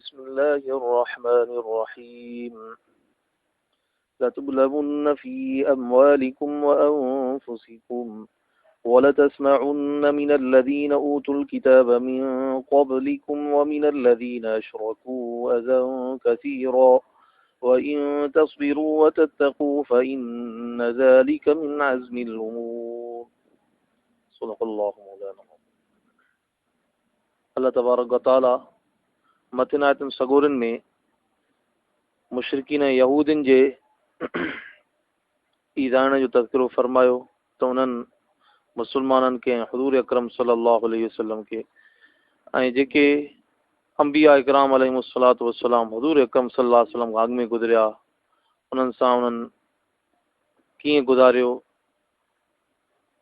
بسم الله الرحمن الرحيم. لتبلون في أموالكم وأنفسكم ولتسمعن من الذين أوتوا الكتاب من قبلكم ومن الذين أشركوا أذى كثيرا وإن تصبروا وتتقوا فإن ذلك من عزم الأمور. صدق الله مولانا. الله تبارڪ وتعاليٰ مٿين آيتن سڳورين ۾ مشرڪين ۽ يهودين جي ايذائڻ جو تذڪرو فرمايو ته انهن مسلمانن کي ۽ حضور اڪرم صلي الله عليه وسلم کي ۽ جيڪي انبياء اڪرام عليهم الصلوة والسلام حضور اڪرم صلي الله عليه وسلم کان اڳ ۾ گذريا، انهن سان انهن ڪيئن گذاريو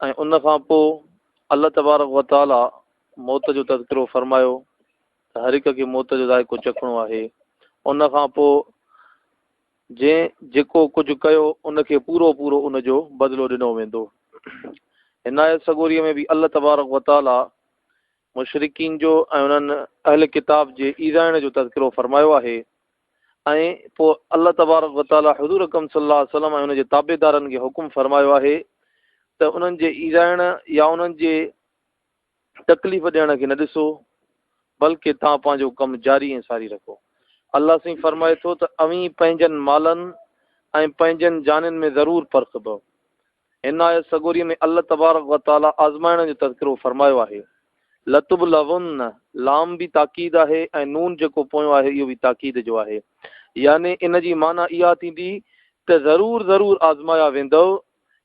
۽ ان کان پوء الله تبارڪ و تعاليٰ موت جو تذڪرو فرمايو ته هر هڪ کي موت جو ذائقو چکڻو آهي. ان کان پوء جنهن جيڪو ڪجهه ڪيو ان کي پورو پورو ان جو بدلو ڏنو ويندو. هن آيت سڳوريء ۾ به الله تبارڪ و تعاليٰ مشرڪين جو ۽ انهن اهل ڪتاب جي ايذائڻ جو تذڪرو فرمايو آهي. ۽ پوء الله تبارڪ و تعاليٰ حضور اڪرم صلي الله عليه وسلم ۽ ان جي تابعدارن کي حڪم فرمايو آهي ته انهن جي ايذائڻ يا انهن جي تڪليف ڏيڻ کي نه ڏسو، بلڪه توهان پنهنجو ڪم جاري ۽ ساري رکو. الله سائين فرمائي ٿو ته اوهين پنهنجن مالن ۽ پنهنجن جانين ۾ ضرور پرکبؤ. هن آيت سڳوريء ۾ الله تبارڪ و تعاليٰ آزمائڻ جو تذڪرو فرمايو آهي. لتبلون، لام به تاڪيد آهي ۽ نون جيڪو پويون آهي اهو به تاڪيد جو آهي. يعني ان جي معنيٰ اها ٿيندي ته ضرور ضرور آزمايا ويندؤ،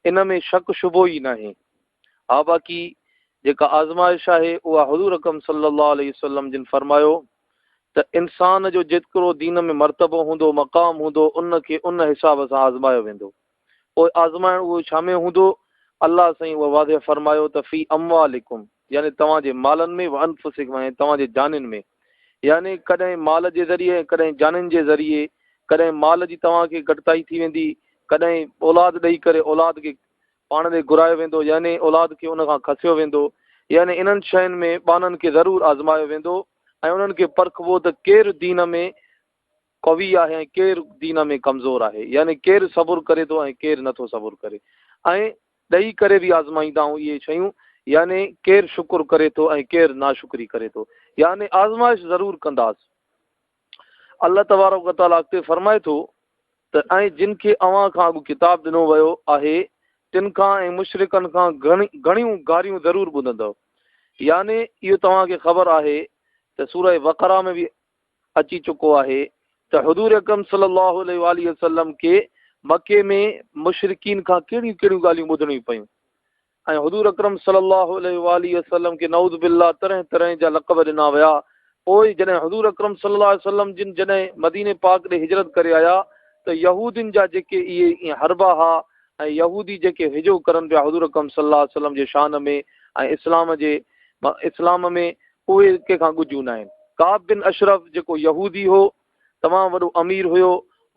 ان ۾ شڪ شبهو ئي ناهي. ها باقي جيڪا آزمائش آهي اها حضور اڪرم صلي الله عليه وسلم جن فرمايو ته انسان جو جيترو دين ۾ مرتبو هوندو، مقام هوندو، ان کي ان حساب سان آزمايو ويندو. پوء آزمائڻ اهو ڇا ۾ هوندو؟ الله سائين اهو واضح فرمايو ته في اموالڪم يعني توهان جي مالن ۾ وانفسڪم ۽ توهان جي جانين ۾ يعني ڪڏهن مال جي ذريعي ۽ ڪڏهن جانين جي ذريعي، ڪڏهن مال جي توهان کي گهٽتائي ٿي ويندي، ڪڏهن اولاد ڏئي ڪري اولاد کي پاڻ ڏي گهرايو ويندو يعني اولاد کي ان کان کسيو ويندو يعني انهن شين ۾ ٻانهن کي ضرور آزمايو ويندو ۽ انهن کي پرکبو ته ڪير دين ۾ قوي آهي ۽ ڪير دين ۾ ڪمزور آهي، يعني ڪير صبر ڪري ٿو ۽ ڪير نه ٿو صبر ڪري ۽ ڏئي ڪري به آزمائيندا آهيون اهي شيون، يعني ڪير شڪر ڪري ٿو ۽ ڪير ناشڪري ڪري ٿو، يعني آزمائش ضرور ڪنداس. الله تبارڪ و تعاليٰ اڳتي فرمائي ٿو ته ۽ جن کي اوهان کان اڳ ڪتاب ڏنو ويو آهي تن کان ۽ مشرڪن کان گهڻيون گاريون ضرور ٻڌندؤ، يعني اهو توهان کي خبر آهي ته سوره بقره ۾ به اچي چڪو آهي ته حضور اڪرم صلي الله عليه واٰله وسلم کي مڪي ۾ مشرڪين کان ڪهڙيون ڪهڙيون ڳالهيون ٻڌڻيون پيون ۽ حضور اڪرم صلي الله عليه واٰله وسلم کي نعوذ بالله طرح طرح جا لقب ڏنا ويا. پوء جڏهن حضور اڪرم صلي الله عليه وسلم جن جڏهن مديني پاڪ ڏي هجرت ڪري آيا ته يهودين جا جيڪي اهي ائين حربا ها ۽ يهودي جيڪي هجو ڪرن پيا حضور اڪرم صلي الله عليه وسلم جي شان ۾ ۽ اسلام جي اسلام ۾ اهي ڪنهن کان ڳجهيون ناهن. ڪعب بن اشرف جيڪو يهودي هو، تمام وڏو امير هيو.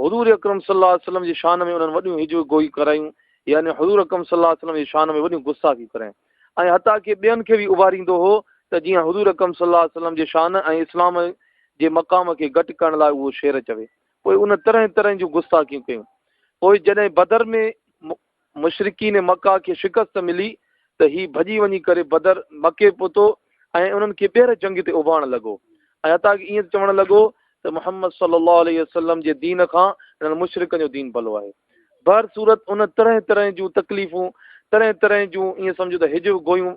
حضور اڪرم صلي الله عليه وسلم جي شان ۾ انهن وڏيون هجو گوئي ڪرايون، يعني حضور اڪرم صلي الله عليه وسلم جي شان ۾ وڏيون گستاخيون ڪرايون ۽ حتيٰ ڪه ٻين کي به اڀاريندو هو ته جيئن حضور اڪرم صلي الله عليه وسلم جي شان ۽ اسلام جي مقام کي گهٽ ڪرڻ لاء اهو شعر چوي. پوء ان طرح طرح جون گستاخيون ڪيون. پوء جڏهن بدر ۾ مشرڪين مڪه کي شڪست ملي ته هي ڀڄي وڃي ڪري بدر، مڪي، پهتو ۽ انهن کي ٻيهر جنگ تي اڀارڻ لڳو ۽ حتيٰ ڪه ائين چوڻ لڳو ته محمد صلي الله عليه وسلم جي دين کان انهن مشرڪن جو دين ڀلو آهي. بهر صورت ان طرح طرح جون تڪليفون، طرح طرح جون ائين سمجهو ته هجو گويون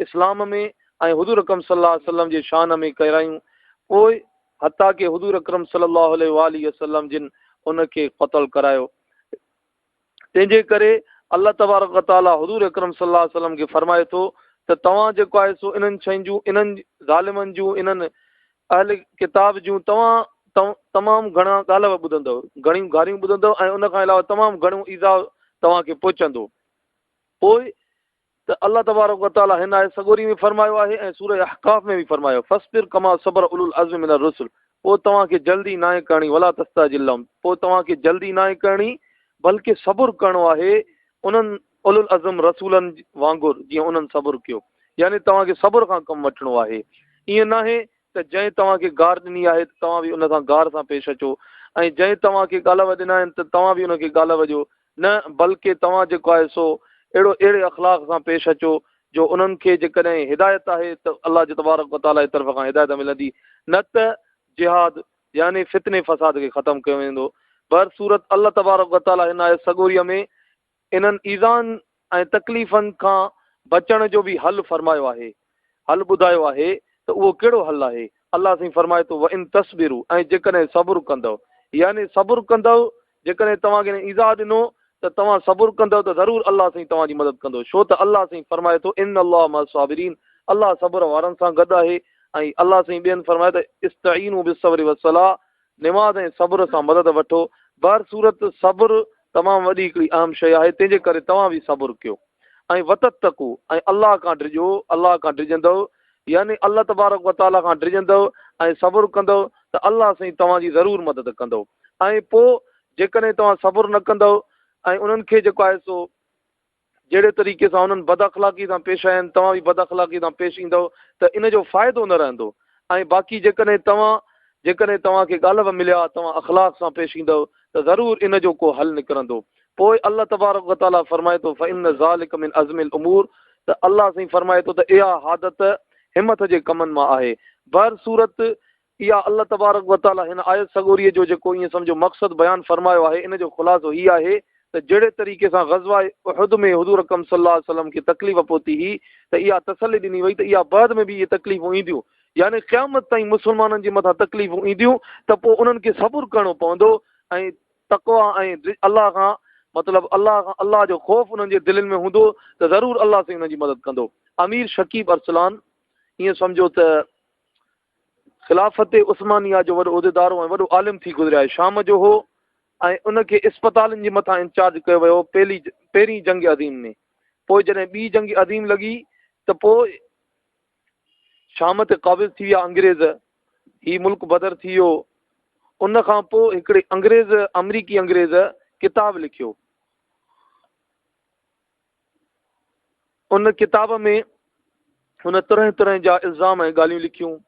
اسلام ۾ ۽ حضور اڪرم صلي الله عليه وسلم جي شان ۾ ڪرايون پوء حتيٰ ڪه حضور اڪرم صلي الله عليه واٰله وسلم جن ان کي قتل ڪرايو. تنهن جي ڪري الله تبارڪ و تعاليٰ حضور اڪرم صلي الله عليه وسلم کي فرمائي ٿو ته توهان جيڪو آهي سو انهن شين جون، انهن ظالمن جون، انهن اهل ڪتاب جون توهان تمام گهڻا ڳالهه ٻڌندؤ، گهڻيون گاريون ٻڌندؤ ۽ ان کان علاوه تمام گهڻو ايذاء توهان کي پهچندو. پوء ته الله تبارڪ و تعاليٰ هن آيت سڳوري ۾ فرمايو آهي ۽ سورة احقاف ۾ به فرمايو فاصبر ڪما صبر اولو العزم من الرسل پوء توهان کي جلدي ناهي ڪرڻي ولا تستعجل لهم پوء توهان کي جلدي ناهي ڪرڻي بلڪه صبر ڪرڻو آهي انهن اولو العزم رسولن وانگر جيئن انهن صبر ڪيو يعني توهان کي صبر کان ڪم وٺڻو آهي ائين ناهي ته جنهن توهان کي گار ڏني آهي ته توهان به ان سان گار سان پيش اچو ۽ جنهن توهان کي ڳالهه ڏنا آهن ته توهان به ان کي ڳالهه ڏيو نه بلڪه توهان جيڪو آهي سو اهڙو اهڙي اخلاق سان پيش اچو جو انهن کي جيڪڏهن هدايت آهي ته الله جي تبارڪ و تعاليٰ جي طرف کان هدايت ملندي نه ته جهاد يعني فتني فساد کي ختم ڪيو ويندو. بهرصورت الله تبارڪ و تعاليٰ هن آيت سڳوريء ۾ انهن ايذائن ۽ تڪليفن کان بچڻ جو به حل فرمايو آهي، حل ٻڌايو آهي ته اهو ڪهڙو حل آهي؟ الله سائين فرمائي ٿو، وان تصبروا ۽ جيڪڏهن صبر ڪندؤ يعني صبر ڪندؤ جيڪڏهن توهان کي انهن ايذاء ڏنو ته توهان صبر ڪندؤ ته ضرور الله سائين توهان جي مدد ڪندو ڇو ته الله سائين فرمائي ٿو ان الله مع الصابرين الله صبر وارن سان گڏ آهي ۽ الله سائين ٻين فرمايو ته استعينوا بالصبر والصلاه نماز ۽ صبر سان مدد وٺو بهر صورت صبر تمام وڏي هڪڙي اهم شيء آهي تنهن جي ڪري توهان به صبر ڪيو ۽ وتتقو ۽ الله کان ڊڄو الله کان ڊڄندؤ يعني الله تبارڪ و تعاليٰ کان ڊڄندؤ ۽ صبر ڪندؤ ته الله سائين توهان جي ضرور مدد ڪندو ۽ پوء جيڪڏهن توهان صبر نه ڪندؤ ۽ انهن کي جيڪو آهي سو جهڙي طريقي سان انهن بد اخلاقي سان پيش آيا آهن توهان به بد اخلاقي سان پيش ايندؤ ته ان جو فائدو نه رهندو ۽ باقي جيڪڏهن توهان جيڪڏهن توهان کي ڳالهه به مليا توهان اخلاق سان پيش ايندؤ ته ضرور ان جو ڪو حل نڪرندو پوء الله تبارڪ و تعاليٰ فرمائي ٿو فإن ذلک من عزم الامور ته الله سائين فرمائي ٿو ته اها عادت همٿ جي ڪمن مان آهي. بهر صورت اها الله تبارڪ و تعاليٰ هن آيت سڳوريء جو جيڪو ائين سمجهو مقصد بيان فرمايو آهي ان جو خلاصو هي آهي ته جهڙي طريقي سان غزوه احد ۾ حضور اڪرم صلي الله عليه وسلم کي تڪليف پهتي هئي ته اها تسلي ڏني وئي ته اها بعد ۾ به اهي تڪليفون اينديون يعني قيامت تائين مسلمانن جي مٿان تڪليفون اينديون ته پوء انهن کي صبر ڪرڻو پوندو ۽ تقويٰ ۽ الله کان مطلب الله کان الله جو خوف انهن جي دلين ۾ هوندو ته ضرور الله سائين انهن جي مدد ڪندو. امير شڪيب ارسلان ائين سمجهو ته خلافت عثمانيه جو وڏو عهديدار هو ۽ وڏو عالم ٿي گذريو آهي. شام جو هو ۽ ان کي اسپتالن جي مٿان انچارج ڪيو ويو پهلي پهرين جنگ عظيم ۾ پوء جڏهن ٻي جنگ عظيم لڳي ته پوء شام تي قابض ٿي ويا انگريز، هي ملڪ بدر ٿي ويو. ان کان پوء هڪڙي انگريز، آمريڪي انگريز ڪتاب لکيو. ان ڪتاب ۾ هن طرح طرح جا الزام ۽ ڳالهيون لکيون.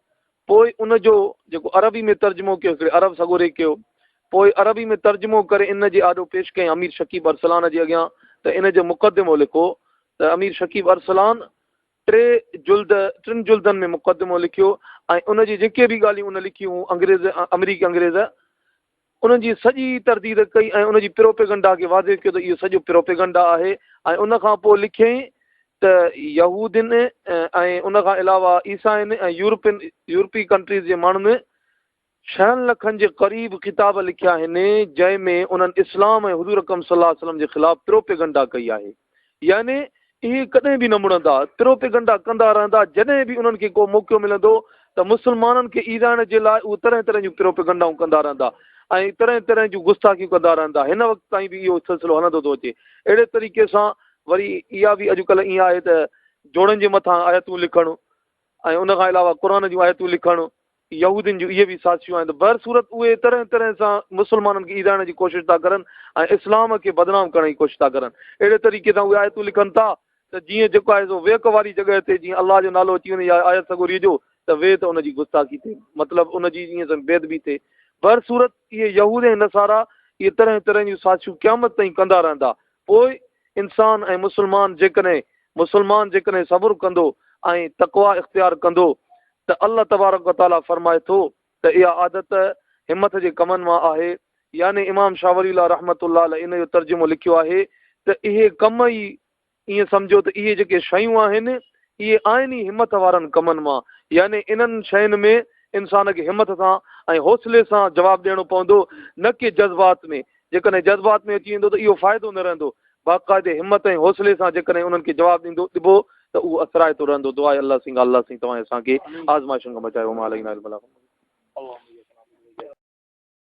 پوء ان جو جيڪو عربي ۾ ترجمو ڪيو هڪڙي عرب سڳوري ڪيو. پوء عربي ۾ ترجمو ڪري ان جي آڏو پيش ڪيائين امير شڪيب ارسلان جي اڳيان ته ان جو مقدمو لکو ته امير شڪيب ارسلان ٽي جلد، ٽن جلدن ۾ مقدمو لکيو ۽ ان جي جيڪي به ڳالهيون ان لکيون هيون انگريز آمريڪي انگريز انهن جي سڄي ترديد ڪئي ۽ ان جي پروپيگنڊا کي واضح ڪيو ته اهو سڄو پروپيگنڊا آهي ۽ ان کان پوء لکيائين ته يهودين ۽ ان کان علاوه عيسائين ۽ يورپين يورپي ڪنٽريز جي ماڻهن ڇهن لکن جي قريب ڪتاب لکيا آهن جنهن ۾ انهن اسلام ۽ حضور اڪرم صلي الله عليه وسلم جي خلاف پروپيگنڊا ڪئي آهي يعني اهي ڪڏهن به نه مڙندا پروپيگنڊا ڪندا رهندا جڏهن به انهن کي ڪو موقعو ملندو ته مسلمانن کي ايذائڻ جي لاء اهي طرح طرح جون پروپيگنڊائون ڪندا رهندا ۽ طرح طرح جون گستاخيون ڪندا رهندا هن وقت تائين به اهو سلسلو هلندو ٿو اچي اهڙي طريقي سان وري اها به اڄڪلهه ائين آهي ته جوڙن جي مٿان آيتون لکڻ ۽ ان کان علاوه قرآن جون آيتون لکڻ يهودين جون اهي به سازشون آهن ته بهر صورت اهي طرح طرح سان مسلمانن کي ايذائڻ جي ڪوشش ٿا ڪرن ۽ اسلام کي بدنام ڪرڻ جي ڪوشش ٿا ڪرن. اهڙي طريقي سان اهي آيتون لکن ٿا ته جيئن جيڪو آهي سو ويهڪ واري جڳهه تي جيئن الله جو نالو اچي وڃي يا آيت سڳوريء جو ته ويهه ته ان جي گستاخي ٿئي مطلب ان جي ائين سمجهه بي ادبي ٿئي. بهر صورت اهي يهود ۽ نصارا اهي طرح طرح جون سازشون قيامت تائين ڪندا رهندا. پوء انسان ۽ مسلمان جيڪڏهن مسلمان جيڪڏهن صبر ڪندو ۽ تقويٰ اختيار ڪندو ته الله تبارڪ و تعاليٰ فرمائي ٿو ته اها عادت همٿ جي ڪمن مان آهي يعني امام شاهه ولي الله رحمة الله عليه ان جو ترجمو لکيو آهي ته اهي ڪم ئي ائين سمجهو ته اهي جيڪي شيون آهن اهي آهن ئي همٿ وارن ڪمن مان يعني انهن شين ۾ انسان کي همٿ سان ۽ حوصلي سان جواب ڏيڻو پوندو نه ڪي جذبات ۾ جيڪڏهن جذبات ۾ اچي ويندو ته اهو فائدو نه رهندو. باقاعدي همت ۽ حوصلي سان جيڪڏهن انهن کي جواب ڏيندو ڏبو ته اهو اثرائتو رهندو. دعا آهي الله سائين کان الله سائين توهان ۽ اسان کي آزمائشن کان بچائي وما علينا الا البلاغ المبين.